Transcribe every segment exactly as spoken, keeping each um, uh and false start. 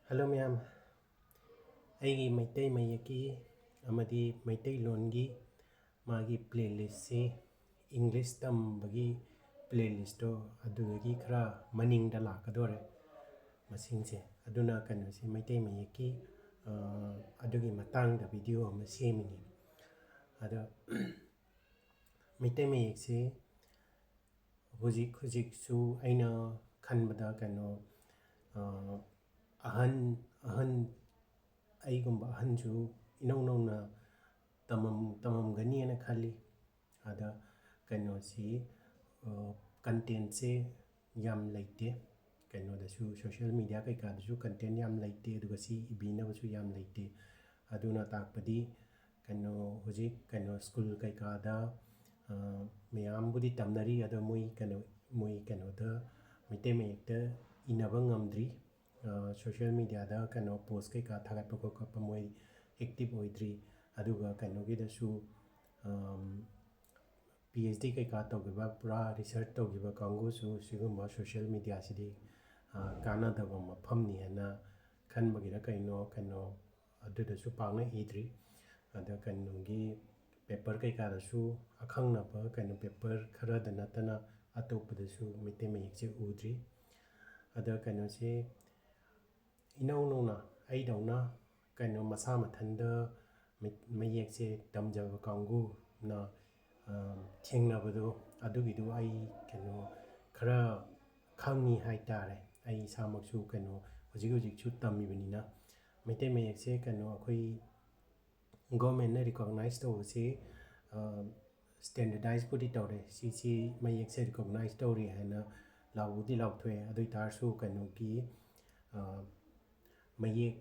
Hello ꯃꯌꯥꯝ, ꯑꯩꯒꯤ ꯃꯩꯇꯩ ꯃꯌꯦꯛꯀꯤ ꯑꯃꯗꯤ ꯃꯩꯇꯩꯂꯣꯟꯒꯤ ꯃꯥꯒꯤ playlistꯁꯤ, English ꯇꯝꯕꯒꯤ playlistꯇꯣ, ꯑꯗꯨꯗꯒꯤ ꯈꯔ ꯃꯅꯤꯡꯗ ꯂꯥꯛꯀꯗꯣꯔꯦ ꯃꯁꯤꯡꯁꯦ꯫ ꯑꯗꯨꯅ ꯀꯩꯅꯣꯁꯤ, ꯃꯩꯇꯩ ꯃꯌꯦꯛꯀꯤ, ꯑ, ꯑꯗꯨꯒꯤ ꯃꯇꯥꯡꯗ video ꯑꯃ ꯁꯦꯝꯃꯤꯅꯤ꯫ ꯑꯗ ꯃꯩꯇꯩ ꯃꯌꯦꯛꯁꯤ ꯍꯧꯖꯤꯛ ꯍꯧꯖꯤꯛꯁꯨ ꯑꯩꯅ ꯈꯟꯕꯗ ꯀꯩꯅꯣ, ꯑ, ꯑꯍꯟ, ꯑꯍꯟ, ꯑꯩꯒꯨꯝꯕ ꯑꯍꯟꯁꯨ ꯏꯅꯧ ꯅꯧꯅ ꯇꯝꯃꯝ-, ꯇꯝꯃꯝꯒꯅꯤꯅ ꯈꯜꯂꯤ꯫ ꯑꯗ ꯀꯩꯅꯣꯁꯤ, ꯑ, contentꯁꯦ ꯌꯥꯝ ꯂꯩꯇꯦ꯫ ꯀꯩꯅꯣꯗꯁꯨ, social media ꯀꯩꯀꯥꯗꯁꯨ content ꯌꯥꯝ ꯂꯩꯇꯦ, ꯑꯗꯨꯒ ꯁꯤ ꯏꯕꯤꯅꯕꯁꯨ ꯌꯥꯝ ꯂꯩꯇꯦ꯫ ꯑꯗꯨꯅ ꯇꯥꯛꯄꯗꯤ ꯀꯩꯅꯣ, ꯍꯧꯖꯤꯛ ꯀꯩꯅꯣ, school ꯀꯩꯀꯥꯗ, ꯑ, ꯃꯌꯥꯝꯕꯨꯗꯤ ꯇꯝꯅꯔꯤ, ꯑꯗꯣ ꯃꯣꯏ ꯀꯩꯅꯣ, ꯃꯣꯏ ꯀꯩꯅꯣꯗ ꯃꯩꯇꯩ ꯃꯌꯦꯛꯇ ꯏꯅꯕ ꯉꯝꯗ꯭ꯔꯤ꯫ ꯑ, social mediaꯗ ꯀꯩꯅꯣ, post ꯀꯩꯀꯥ ꯊꯥꯒꯠꯄ ꯈꯣꯠꯄ ꯃꯣꯏ active ꯑꯣꯏꯗ꯭ꯔꯤ꯫ ꯑꯗꯨꯒ ꯀꯩꯅꯣꯒꯤꯗꯁꯨ, ꯑꯝ, PhD ꯀꯩꯀꯥ ꯇꯧꯈꯤꯕ, ꯄꯨꯔꯥ research ꯇꯧꯈꯤꯕ ꯀꯥꯡꯕꯨꯁꯨ ꯁꯤꯒꯨꯝꯕ social mediaꯁꯤꯗꯤ, ꯑ, ꯀꯥꯟꯅꯗꯕ ꯃꯐꯝꯅꯤ ꯍꯥꯏꯅ ꯈꯟꯕꯒꯤꯔ ꯀꯩꯅꯣ, ꯀꯩꯅꯣ, ꯑꯗꯨꯗꯁꯨ ꯄꯥꯛꯅ ꯏꯗ꯭ꯔꯤ꯫ ꯑꯗ ꯀꯩꯅꯣꯒꯤ paper ꯀꯩꯀꯥꯗꯁꯨ ꯑꯈꯪꯅꯕ ꯀꯩꯅꯣ paper ꯈꯔꯗ ꯅꯠꯇꯅ ꯑꯇꯣꯞꯄꯗꯁꯨ ꯃꯩꯇꯩ ꯃꯌꯦꯛꯁꯦ ꯎꯗ꯭ꯔꯤ꯫ ꯑꯗ ꯀꯩꯅꯣꯁꯦ, ꯏꯅꯧ ꯅꯧꯅ ꯑꯩꯗꯧꯅ ꯀꯩꯅꯣ ꯃꯁꯥ ꯃꯊꯟꯗ ꯃꯩ-, ꯃꯌꯦꯛꯁꯦ ꯇꯝꯖꯕ ꯀꯥꯡꯕꯨꯅ, ꯑ, ꯊꯦꯡꯅꯕꯗꯣ, ꯑꯗꯨꯒꯤꯗꯣ ꯑꯩ ꯀꯩꯅꯣ ꯈꯔ ꯈꯪꯉꯤ ꯍꯥꯏꯇꯥꯔꯦ꯫ ꯑꯩ ꯏꯁꯥꯃꯛꯁꯨ ꯀꯩꯅꯣ ꯍꯧꯖꯤꯛ ꯍꯧꯖꯤꯛꯁꯨ ꯇꯝꯃꯤꯕꯅꯤꯅ꯫ ꯃꯩꯇꯩ ꯃꯌꯦꯛꯁꯦ ꯀꯩꯅꯣ ꯑꯩꯈꯣꯏ governmentꯅ recognize ꯇꯧꯕꯁꯤ, ꯑ, standardizeꯄꯨꯗꯤ ꯇꯧꯔꯦ, ꯁꯤꯁꯤ ꯃꯌꯦꯛꯁꯦ recognize ꯇꯧꯔꯦ ꯍꯥꯏꯅ ꯂꯥꯎꯕꯨꯗꯤ ꯂꯥꯎꯊꯣꯛꯑꯦ꯫ ꯑꯗꯨ ꯑꯣꯏ ꯇꯥꯔꯁꯨ ꯀꯩꯅꯣꯒꯤ, ꯑ, ꯃꯌꯦꯛ,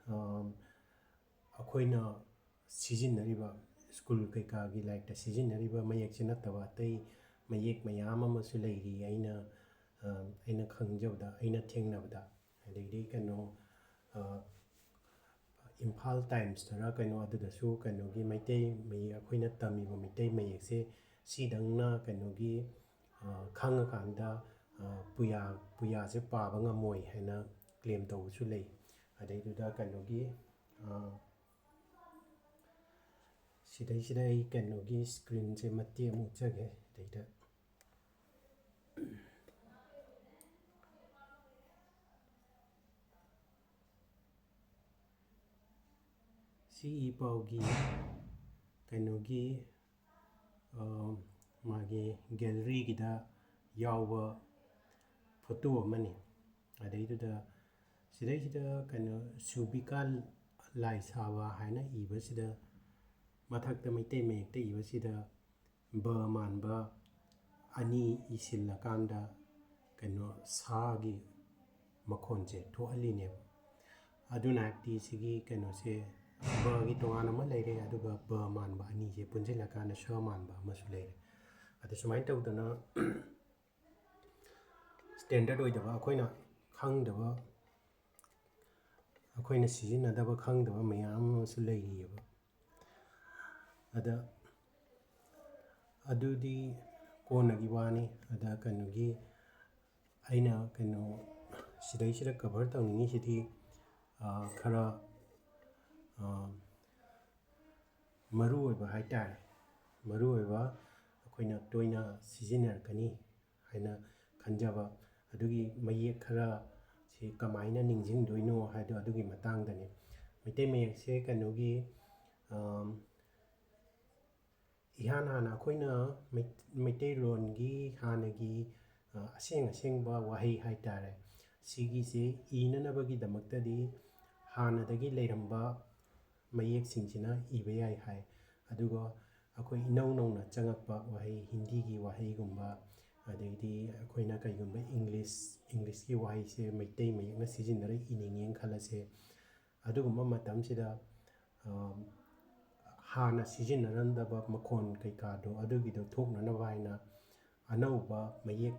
ꯑ, ꯑꯩꯈꯣꯏꯅ ꯁꯤꯖꯤꯟꯅꯔꯤꯕ, school ꯀꯩꯀꯥꯒꯤ ꯂꯥꯏꯔꯤꯛꯇ ꯁꯤꯖꯤꯟꯅꯔꯤꯕ ꯃꯌꯦꯛꯁꯤ ꯅꯠꯇꯕ ꯑꯇꯩ ꯃꯌꯦꯛ ꯃꯌꯥꯝ ꯑꯃꯁꯨ ꯂꯩꯔꯤ꯫ ꯑꯩꯅ, ꯑ, ꯑꯩꯅ ꯈꯪꯖꯕꯗ, ꯑꯩꯅ ꯊꯦꯡꯅꯕꯗ, ꯑꯗꯒꯤꯗꯤ ꯀꯩꯅꯣ, ꯑ, ꯏꯝꯐꯥꯜ ꯇꯥꯏꯝꯁꯇꯔ ꯀꯩꯅꯣ, ꯑꯗꯨꯗꯁꯨ ꯀꯩꯅꯣꯒꯤ ꯃꯩꯇꯩ ꯃꯌꯦꯛ, ꯑꯩꯈꯣꯏꯅ ꯇꯝꯃꯤꯕ ꯃꯩꯇꯩ ꯃꯌꯦꯛꯁꯦ ꯁꯤꯗꯪꯅ ꯀꯩꯅꯣꯒꯤ, ꯑ, ꯈꯪꯉꯀꯥꯟꯗ, ꯑ, ꯄꯨꯌꯥ, ꯄꯨꯌꯥꯁꯦ ꯄꯥꯕ ꯉꯝꯃꯣꯏ ꯍꯥꯏꯅ claim ꯇꯧꯕꯁꯨ ꯂꯩ꯫ ꯑꯗꯩꯗꯨꯗ ꯀꯩꯅꯣꯒꯤ, ꯑ, ꯁꯤꯗꯩꯁꯤꯗ ꯑꯩ ꯀꯩꯅꯣꯒꯤ screenꯁꯦ ꯃꯇꯦꯛ ꯑꯃ ꯎꯠꯆꯒꯦ꯫ ꯑꯗꯩꯗ ꯁꯤ ꯏ ꯄꯥꯎꯒꯤ ꯀꯩꯅꯣꯒꯤ, ꯑ, ꯃꯥꯒꯤ galleryꯒꯤꯗ ꯌꯥꯎꯕ photo ꯑꯃꯅꯤ꯫ ꯑꯗꯩꯗꯨꯗ ꯁꯤꯗꯩꯁꯤꯗ ꯀꯩꯅꯣ ꯁꯨꯕꯤꯀꯥ ꯂꯥꯏ ꯁꯥꯕ ꯍꯥꯏꯅ ꯏꯕꯁꯤꯗ, ꯃꯊꯛꯇ ꯃꯩꯇꯩ ꯃꯌꯦꯛꯇ ꯏꯕꯁꯤꯗ ꯕ ꯃꯥꯟꯕ ꯑꯅꯤ ꯏꯁꯤꯜꯂꯀꯥꯟꯗ ꯀꯩꯅꯣ ꯁꯥꯒꯤ ꯃꯈꯣꯟꯁꯦ ꯊꯣꯛꯍꯜꯂꯤꯅꯦꯕ꯫ ꯑꯗꯨꯅ ꯍꯥꯏꯕꯗꯤ ꯁꯤꯒꯤ ꯀꯩꯅꯣꯁꯦ ꯕꯒꯤ ꯇꯣꯉꯥꯟ ꯑꯃ ꯂꯩꯔꯦ, ꯑꯗꯨꯒ ꯕ ꯃꯥꯟꯕ ꯑꯅꯤꯁꯦ ꯄꯨꯟꯁꯤꯜꯂꯀꯥꯟꯗ ꯁ ꯃꯥꯟꯕ ꯑꯃꯁꯨ ꯂꯩꯔꯦ꯫ ꯑꯗ ꯁꯨꯃꯥꯏꯅ ꯇꯧꯗꯅ standard ꯑꯣꯏꯗꯕ, ꯑꯩꯈꯣꯏꯅ ꯈꯪꯗꯕ, ꯑꯩꯈꯣꯏꯅ ꯁꯤꯖꯤꯟꯅꯗꯕ, ꯈꯪꯗꯕ ꯃꯌꯥꯝ ꯑꯃꯁꯨ ꯂꯩꯔꯤꯑꯕ꯫ ꯑꯗ ꯑꯗꯨꯗꯤ ꯀꯣꯟꯅꯒꯤ ꯋꯥꯅꯤ꯫ ꯑꯗ ꯀꯩꯅꯣꯒꯤ ꯑꯩꯅ ꯀꯩꯅꯣ ꯁꯤꯗꯩꯁꯤꯗ cover ꯇꯧꯅꯤꯡꯉꯤꯁꯤꯗꯤ, ꯑ, ꯈꯔ, ꯑ, ꯃꯔꯨ ꯑꯣꯏꯕ ꯍꯥꯏꯇꯥꯔꯦ, ꯃꯔꯨ ꯑꯣꯏꯕ ꯑꯩꯈꯣꯏꯅ ꯇꯣꯏꯅ ꯁꯤꯖꯤꯟꯅꯔꯛꯀꯅꯤ ꯍꯥꯏꯅ ꯈꯟꯖꯕ ꯑꯗꯨꯒꯤ ꯃꯌꯦꯛ ꯈꯔ ꯁꯤ ꯀꯃꯥꯏꯅ ꯅꯤꯡꯁꯤꯡꯗꯣꯏꯅꯣ ꯍꯥꯏꯗꯣ ꯑꯗꯨꯒꯤ ꯃꯇꯥꯡꯗꯅꯤ꯫ ꯃꯩꯇꯩ ꯃꯌꯦꯛꯁꯦ ꯀꯩꯅꯣꯒꯤ, ꯑꯝ, ꯏꯍꯥꯟ ꯍꯥꯟꯅ ꯑꯩꯈꯣꯏꯅ ꯃꯩ-, ꯃꯩꯇꯩꯂꯣꯟꯒꯤ ꯍꯥꯟꯅꯒꯤ, ꯑ, ꯑꯁꯦꯡ ꯑꯁꯦꯡꯕ ꯋꯥꯍꯩ ꯍꯥꯏꯇꯥꯔꯦ, ꯁꯤꯒꯤꯁꯦ ꯏꯅꯅꯕꯒꯤꯗꯃꯛꯇꯗꯤ ꯍꯥꯟꯅꯗꯒꯤ ꯂꯩꯔꯝꯕ ꯃꯌꯦꯛꯁꯤꯡꯁꯤꯅ ꯏꯕ ꯌꯥꯏ ꯍꯥꯏ꯫ ꯑꯗꯨꯒ ꯑꯩꯈꯣꯏ ꯏꯅꯧ ꯅꯧꯅ ꯆꯪꯉꯛꯄ ꯋꯥꯍꯩ, ꯍꯤꯟꯗꯤꯒꯤ ꯋꯥꯍꯩꯒꯨꯝꯕ, ꯑꯗꯩꯗꯤ ꯑꯩꯈꯣꯏꯅ ꯀꯩꯒꯨꯝꯕ English, Englishꯀꯤ ꯋꯥꯍꯩꯁꯦ ꯃꯩꯇꯩ ꯃꯌꯦꯛꯅ ꯁꯤꯖꯤꯟꯅꯔ ꯏꯅꯤꯡꯉꯦꯅ ꯈꯜꯂꯁꯦ꯫ ꯑꯗꯨꯒꯨꯝꯕ ꯃꯇꯝꯁꯤꯗ, ꯑ, ꯍꯥꯟꯅ ꯁꯤꯖꯤꯟꯅꯔꯝꯗꯕ ꯃꯈꯣꯟ ꯀꯩꯀꯥꯗꯣ ꯑꯗꯨꯒꯤꯗꯣ ꯊꯣꯛꯅꯅꯕ ꯍꯥꯏꯅ ꯑꯅꯧꯕ ꯃꯌꯦꯛ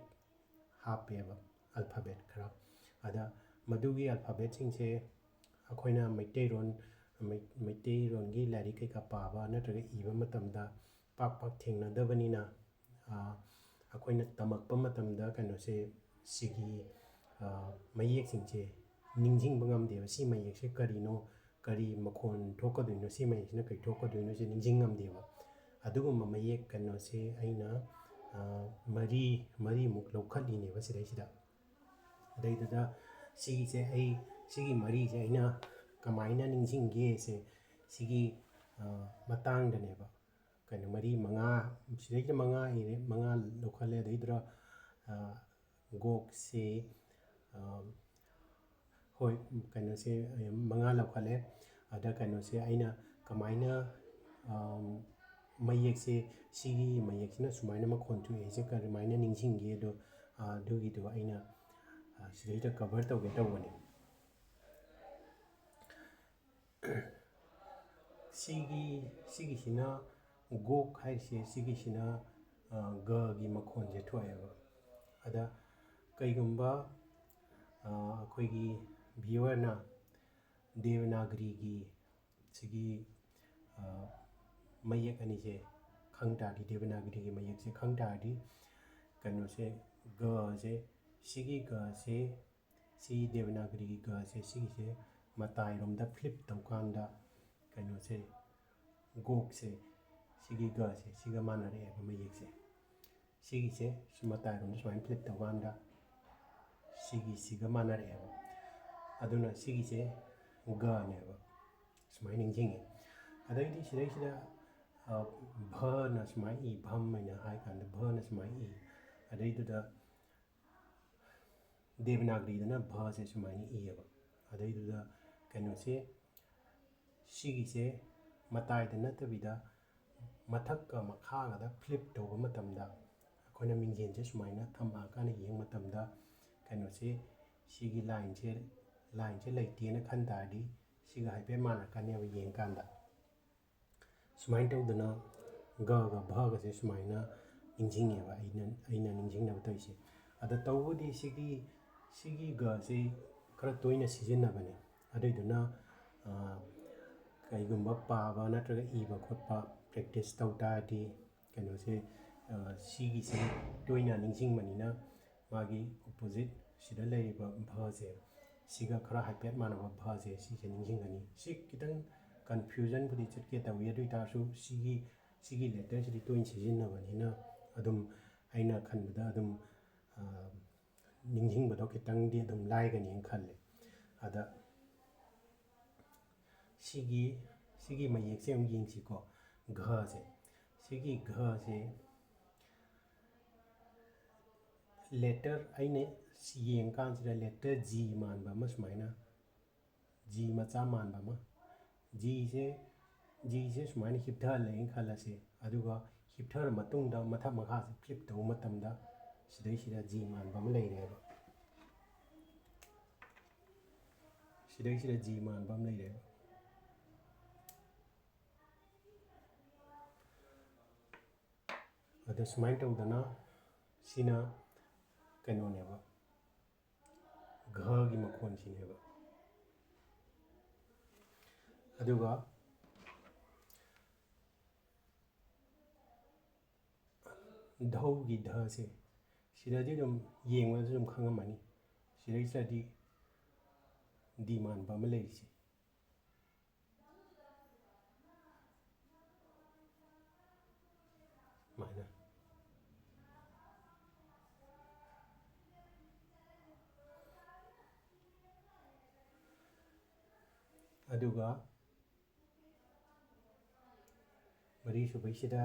ꯍꯥꯞꯄꯦꯕ, alphabet ꯈꯔ꯫ ꯑꯗ ꯃꯗꯨꯒꯤ alphabetꯁꯤꯡꯁꯦ ꯑꯩꯈꯣꯏꯅ ꯃꯩꯇꯩꯔꯣꯟ, ꯃꯩ-, ꯃꯩꯇꯩꯔꯣꯟꯒꯤ ꯂꯥꯏꯔꯤꯛ ꯀꯩꯀꯥ ꯄꯥꯕ ꯅꯠꯇ꯭ꯔꯒ ꯏꯕ ꯃꯇꯝꯗ ꯄꯥꯛ ꯄꯥꯛ ꯊꯦꯡꯅꯗꯕꯅꯤꯅ, ꯑ, ꯑꯩꯈꯣꯏꯅ ꯇꯝꯃꯛꯄ ꯃꯇꯝꯗ ꯀꯩꯅꯣꯁꯦ, ꯁꯤꯒꯤ, ꯑ, ꯃꯌꯦꯛꯁꯤꯡꯁꯦ ꯅꯤꯡꯁꯤꯡꯕ ꯉꯝꯗꯦꯕ꯫ ꯁꯤ ꯃꯌꯦꯛꯁꯦ ꯀꯔꯤꯅꯣ, ꯀꯔꯤ ꯃꯈꯣꯟ ꯊꯣꯛꯀꯗꯣꯏꯅꯣ, ꯁꯤ ꯃꯌꯦꯛꯁꯤꯅ ꯀꯔꯤ ꯊꯣꯛꯀꯗꯣꯏꯅꯣ, ꯁꯤ ꯅꯤꯡꯁꯤꯡ ꯉꯝꯗꯦꯕ꯫ ꯑꯗꯨꯒꯨꯝꯕ ꯃꯌꯦꯛ ꯀꯩꯅꯣꯁꯦ ꯑꯩꯅ, ꯑ, ꯃꯔꯤ, ꯃꯔꯤꯃꯨꯛ ꯂꯧꯈꯠꯂꯤꯅꯦꯕ ꯁꯤꯗꯩꯁꯤꯗ꯫ ꯑꯗꯩꯗꯨꯗ ꯁꯤꯒꯤꯁꯦ ꯑꯩ, ꯁꯤꯒꯤ ꯃꯔꯤꯁꯦ ꯑꯩꯅ ꯀꯃꯥꯏꯅ ꯅꯤꯡꯁꯤꯡꯒꯦꯁꯦ, ꯁꯤꯒꯤ, ꯑ, ꯃꯇꯥꯡꯗꯅꯦꯕ꯫ ꯀꯩꯅꯣ, ꯃꯔꯤ, ꯃꯉꯥ, ꯁꯤꯗꯩꯁꯤꯗ ꯃꯉꯥ ꯏꯔꯦ, ꯃꯉꯥ ꯂꯧꯈꯠꯂꯦ꯫ ꯑꯗꯩꯗꯨꯗ, ꯑ, ꯒꯣꯛꯁꯦ, ꯑ, ꯍꯣꯏ, ꯀꯩꯅꯣꯁꯦ, ꯑ, ꯃꯉꯥ ꯂꯧꯈꯠꯂꯦ꯫ ꯑꯗ ꯀꯩꯅꯣꯁꯦ ꯑꯩꯅ ꯀꯃꯥꯏꯅ, ꯑ, ꯃꯌꯦꯛꯁꯦ, ꯁꯤꯒꯤ ꯃꯌꯦꯛꯁꯤꯅ ꯁꯨꯃꯥꯏꯅ ꯃꯈꯣꯟ ꯊꯣꯛꯑꯦꯁꯦ ꯀꯔꯝꯍꯥꯏꯅ ꯅꯤꯡꯁꯤꯡꯒꯦ? ꯑꯗꯣ, ꯑ, ꯑꯗꯨꯒꯤꯗꯣ ꯑꯩꯅ, ꯑ, ꯁꯤꯗꯩꯗ cover ꯇꯧꯒꯦ ꯇꯧꯕꯅꯦ꯫ ꯁꯤꯒꯤ, ꯁꯤꯒꯤꯁꯤꯅ, ꯒꯣꯛ ꯍꯥꯏꯔꯤꯁꯦ, ꯁꯤꯒꯤꯁꯤꯅ, ꯑ, ꯒꯒꯤ ꯃꯈꯣꯟꯁꯦ ꯊꯣꯛꯑꯦꯕ꯫ ꯑꯗ ꯀꯩꯒꯨꯝꯕ, ꯑ, ꯑꯩꯈꯣꯏꯒꯤ viewerꯅ ꯗꯦꯕꯅꯥꯒꯔꯤꯒꯤ ꯁꯤꯒꯤ, ꯑ, ꯃꯌꯦꯛ ꯑꯅꯤꯁꯦ ꯈꯪ ꯇꯥꯔꯗꯤ, ꯗꯦꯕꯅꯥꯒꯔꯤꯒꯤ ꯃꯌꯦꯛꯁꯦ ꯈꯪ ꯇꯥꯔꯗꯤ, ꯀꯩꯅꯣꯁꯦ, ꯒꯁꯦ, ꯁꯤꯒꯤ ꯒꯁꯦ, ꯁꯤ ꯗꯦꯕꯅꯥꯒꯔꯤꯒꯤ ꯒꯁꯦ, ꯁꯤꯒꯤꯁꯦ ꯃꯇꯥꯏꯔꯣꯝꯗ flip ꯇꯧꯀꯥꯟꯗ, ꯀꯩꯅꯣꯁꯦ, ꯒꯣꯛꯁꯦ, ꯁꯤꯒꯤ ꯒꯁꯦ, ꯁꯤꯒ ꯃꯥꯟꯅꯔꯛꯑꯦꯕ ꯃꯌꯦꯛꯁꯦ꯫ ꯁꯤꯒꯤꯁꯦ ꯁꯤ ꯃꯇꯥꯏꯔꯣꯝꯗ ꯁꯨꯃꯥꯏꯅ flip ꯇꯧꯀꯥꯟꯗ ꯁꯤꯒꯤꯁꯤꯒ ꯃꯥꯟꯅꯔꯛꯑꯦꯕ꯫ ꯑꯗꯨꯅ ꯁꯤꯒꯤꯁꯦ ꯒꯅꯦꯕ꯫ ꯁꯨꯃꯥꯏꯅ ꯅꯤꯡꯁꯤꯡꯉꯤ꯫ ꯑꯗꯩꯗꯤ ꯁꯤꯗꯩꯁꯤꯗ, ꯑ, ꯚꯅ ꯁꯨꯃꯥꯏꯅ ꯏ, ꯚꯝ ꯍꯥꯏꯅ ꯍꯥꯏ ꯀꯥꯟꯗ ꯚꯅ ꯁꯨꯃꯥꯏꯅ ꯏ꯫ ꯑꯗꯩꯗꯨꯗ ꯗꯦꯕꯅꯥꯒꯔꯤꯗꯅ ꯚꯁꯦ ꯁꯨꯃꯥꯏꯅ ꯏꯌꯦꯕ꯫ ꯑꯗꯩꯗꯨꯗ ꯀꯩꯅꯣꯁꯦ, ꯁꯤꯒꯤꯁꯦ ꯃꯇꯥꯏꯗ ꯅꯠꯇꯕꯤꯗ ꯃꯊꯛꯀ ꯃꯈꯥꯒꯗ flip ꯇꯧꯕ ꯃꯇꯝꯗ, ꯑꯩꯈꯣꯏꯅ ꯃꯤꯡꯖꯦꯜꯁꯦ ꯁꯨꯃꯥꯏꯅ ꯊꯝꯃꯛꯑꯀꯥꯟꯗ ꯌꯦꯡꯕ ꯃꯇꯝꯗ, ꯀꯩꯅꯣꯁꯦ, ꯁꯤꯒꯤ lineꯁꯦ, lineꯁꯦ ꯂꯩꯇꯦꯅ ꯈꯟ ꯇꯥꯔꯗꯤ, ꯁꯤꯒ ꯍꯥꯏꯐꯦꯠ ꯃꯥꯟꯅꯔꯛꯀꯅꯦꯕ ꯌꯦꯡꯀꯥꯟꯗ꯫ ꯁꯨꯃꯥꯏꯅ ꯇꯧꯗꯅ ꯒꯒ ꯚꯒꯁꯦ ꯁꯨꯃꯥꯏꯅ ꯅꯤꯡꯁꯤꯡꯉꯦꯕ ꯑꯩꯅ, ꯑꯩꯅ ꯅꯤꯡꯁꯤꯡꯅꯕ ꯇꯧꯔꯤꯁꯦ꯫ ꯑꯗ ꯇꯧꯕꯗꯤ ꯁꯤꯒꯤ, ꯁꯤꯒꯤ ꯒꯁꯦ ꯈꯔ ꯇꯣꯏꯅ ꯁꯤꯖꯤꯟꯅꯕꯅꯦ꯫ ꯑꯗꯨꯏꯗꯨꯅ, ꯑ, ꯀꯩꯒꯨꯝꯕ ꯄꯥꯕ ꯅꯠꯇ꯭ꯔꯒ ꯏꯕ ꯈꯣꯠꯄ practice ꯇꯧ ꯇꯥꯔꯗꯤ, ꯀꯩꯅꯣꯁꯦ, ꯑ, ꯁꯤꯒꯤꯁꯦ ꯇꯣꯏꯅ ꯅꯤꯡꯁꯤꯡꯕꯅꯤꯅ, ꯃꯥꯒꯤ opposite ꯁꯤꯗ ꯂꯩꯔꯤꯕ ꯚꯁꯦ, ꯁꯤꯒ ꯈꯔ ꯍꯥꯏꯐꯦꯠ ꯃꯥꯟꯅꯕ ꯚꯁꯦ ꯁꯤꯁꯦ ꯅꯤꯡꯁꯤꯡꯒꯅꯤ꯫ ꯁꯤ ꯈꯤꯇꯪ ꯀꯟꯐ꯭ꯌꯨꯖꯟꯕꯨꯗꯤ ꯆꯠꯀꯦ ꯇꯧꯏ, ꯑꯗꯨ ꯑꯣꯏ ꯇꯥꯔꯁꯨ ꯁꯤꯒꯤ, ꯁꯤꯒꯤ ꯂꯦꯇꯔꯁꯤꯗꯤ ꯇꯣꯏꯅ ꯁꯤꯖꯤꯟꯅꯕꯅꯤꯅ ꯑꯗꯨꯝ ꯑꯩꯅ ꯈꯟꯕꯗ ꯑꯗꯨꯝ, ꯑ, ꯅꯤꯡꯁꯤꯡꯕꯗꯣ ꯈꯤꯇꯪꯗꯤ ꯑꯗꯨꯝ ꯂꯥꯏꯒꯅꯤꯅ ꯈꯜꯂꯦ꯫ ꯑꯗ ꯁꯤꯒꯤ, ꯁꯤꯒꯤ ꯃꯌꯦꯛꯁꯦ ꯑꯃꯨꯛ ꯌꯦꯡꯁꯤꯀꯣ, ꯘꯁꯦ꯫ ꯁꯤꯒꯤ ꯘꯁꯦ ꯂꯦꯇꯔ ꯑꯩꯅ ꯌꯦꯡꯀꯥꯟꯁꯤꯗ ꯂꯦꯇꯔ ꯖꯤ ꯃꯥꯟꯕ ꯑꯃ ꯁꯨꯃꯥꯏꯅ, ꯖꯤ ꯃꯆꯥ ꯃꯥꯟꯕ ꯑꯃ, ꯖꯤꯁꯦ, ꯖꯤꯁꯦ ꯁꯨꯃꯥꯏꯅ ꯍꯤꯞꯊꯍꯜꯂꯦꯅ ꯈꯜꯂꯁꯦ, ꯑꯗꯨꯒ ꯍꯤꯞꯊꯔ ꯃꯇꯨꯡꯗ ꯃꯊꯛ ꯃꯈꯥꯁꯦ ꯐ꯭ꯂꯤꯞ ꯇꯧꯕ ꯃꯇꯝꯗ ꯁꯤꯗꯩꯁꯤꯗ ꯖꯤ ꯃꯥꯟꯕ ꯑꯃ ꯂꯩꯔꯦꯕ꯫ ꯁꯤꯗꯩꯁꯤꯗ ꯖꯤ ꯃꯥꯟꯕ ꯑꯃ ꯂꯩꯔꯦꯕ꯫ ꯑꯗ ꯁꯨꯃꯥꯏꯅ ꯇꯧꯗꯅ ꯁꯤꯅ ꯀꯩꯅꯣꯅꯦꯕ, ꯘꯒꯤ ꯃꯈꯣꯟꯁꯤꯅꯦꯕ꯫ ꯑꯗꯨꯒ ꯙꯧꯒꯤ ꯙꯁꯦ ꯁꯤꯗꯗꯤ ꯑꯗꯨꯝ ꯌꯦꯡꯕꯗꯁꯨ ꯑꯗꯨꯝ ꯈꯪꯉꯝꯃꯅꯤ꯫ ꯁꯤꯗꯩꯁꯤꯗꯗꯤ ꯗꯤ ꯃꯥꯟꯕ ꯑꯃ ꯂꯩꯔꯤꯁꯦ꯫ ꯁꯨꯃꯥꯏꯅ꯫ ꯑꯗꯨꯒ ꯃꯔꯤꯁꯨꯕꯩꯁꯤꯗ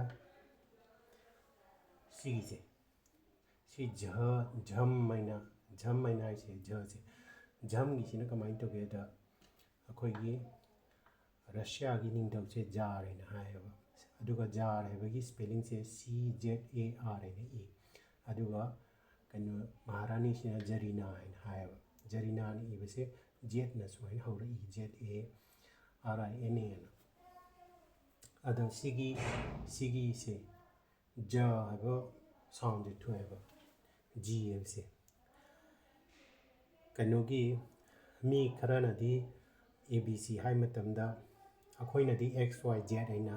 ꯁꯤꯒꯤꯁꯦ, ꯁꯤ ꯖ, ꯖꯝ ꯍꯥꯏꯅ, ꯖꯝ ꯍꯥꯏꯅ ꯍꯥꯏꯁꯦ, ꯖꯁꯦ꯫ ꯖꯝꯒꯤꯁꯤꯅ ꯀꯃꯥꯏꯅ ꯇꯧꯒꯦꯗ, ꯑꯩꯈꯣꯏꯒꯤ ꯔꯁꯤꯌꯥꯒꯤ ꯅꯤꯡꯊꯧꯁꯦ ꯖꯥꯔ ꯍꯥꯏꯅ ꯍꯥꯏꯌꯦꯕ꯫ ꯑꯗꯨꯒ ꯖꯥꯔ ꯍꯥꯏꯕꯒꯤ ꯁ꯭ꯄꯦꯂꯤꯡꯁꯦ ꯁꯤ ꯖꯦꯠ ꯑꯦ ꯑꯥꯔ ꯍꯥꯏꯅ ꯏ꯫ ꯑꯗꯨꯒ ꯀꯩꯅꯣ, ꯃꯍꯥꯔꯥꯅꯤꯁꯤꯅ ꯖꯔꯤꯅꯥ ꯍꯥꯏꯅ ꯍꯥꯏꯌꯦꯕ꯫ ꯖꯔꯤꯅꯥꯅ ꯏꯕꯁꯦ ꯖꯦꯠꯅ ꯁꯨꯃꯥꯏꯅ ꯍꯧꯔꯛꯏ, Z A R I N A ꯑꯅ꯫ ꯑꯗꯣ ꯁꯤꯒꯤ, ꯁꯤꯒꯤꯁꯦ ꯖ ꯍꯥꯏꯕ ꯁꯥꯎꯟꯁꯦ ꯊꯣꯛꯑꯦꯕ, ꯖꯤ ꯍꯥꯏꯕꯁꯦ꯫ ꯀꯩꯅꯣꯒꯤ ꯃꯤ ꯈꯔꯅꯗꯤ ꯑꯦ ꯕꯤ ꯁꯤ ꯍꯥꯏ ꯃꯇꯝꯗ, ꯑꯩꯈꯣꯏꯅꯗꯤ ꯑꯦꯛꯁ ꯋꯥꯏ ꯖꯦꯠ ꯍꯥꯏꯅ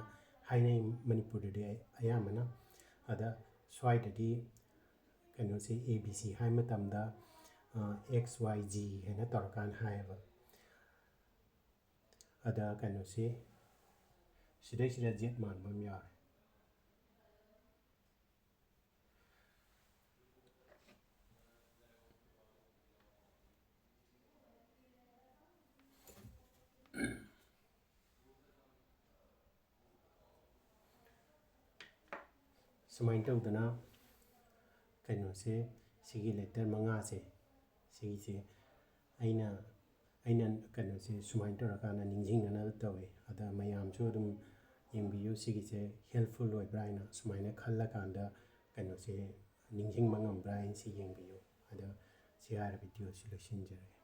ꯍꯥꯏꯅꯩ ꯃꯅꯤꯄꯨꯔꯗꯗꯤ ꯑꯌꯥꯝꯕꯅ꯫ ꯑꯗ ꯁ꯭ꯋꯥꯏꯗꯗꯤ ꯀꯩꯅꯣꯁꯦ ꯑꯦ ꯕꯤ ꯁꯤ ꯍꯥꯏ ꯃꯇꯝꯗ ꯑꯦꯛꯁ ꯋꯥꯏ ꯖꯤ ꯍꯥꯏꯅ ꯇꯧꯔꯀꯥꯟꯗ ꯍꯥꯏꯌꯦꯕ꯫ ꯑꯗ ꯀꯩꯅꯣꯁꯤ ꯁꯤꯗꯩꯁꯤꯗ ꯖꯦꯠ ꯃꯥꯟꯕ ꯑꯃ ꯌꯥꯎꯔꯦ꯫ ꯁꯨꯃꯥꯏꯅ ꯇꯧꯗꯅ ꯀꯩꯅꯣꯁꯦ, ꯁꯤꯒꯤ ꯂꯦꯇꯔ ꯃꯉꯥꯁꯦ, ꯁꯤꯒꯤꯁꯦ ꯑꯩꯅ ꯑꯩꯅ ꯀꯩꯅꯣꯁꯦ ꯁꯨꯃꯥꯏꯅ ꯇꯧꯔꯀꯥꯟꯗ ꯅꯤꯡꯁꯤꯡꯅꯅꯕ ꯇꯧꯋꯤ꯫ ꯑꯗ ꯃꯌꯥꯝꯁꯨ ꯑꯗꯨꯝ ꯌꯦꯡꯕꯤꯌꯨ, ꯁꯤꯒꯤꯁꯦ ꯍꯦꯜꯞꯐꯨꯜ ꯑꯣꯏꯕ꯭ꯔꯥ ꯍꯥꯏꯅ ꯁꯨꯃꯥꯏꯅ ꯈꯜꯂꯀꯥꯟꯗ ꯀꯩꯅꯣꯁꯦ ꯅꯤꯡꯁꯤꯡꯕ ꯉꯝꯕ꯭ꯔꯥ ꯍꯥꯏꯅ ꯁꯤ ꯌꯦꯡꯕꯤꯌꯨ꯫ ꯑꯗ ꯁꯤ ꯍꯥꯏꯔ ꯚꯤꯗꯤꯑꯣꯁꯤ ꯂꯣꯏꯁꯤꯟꯖꯔꯒꯦ꯫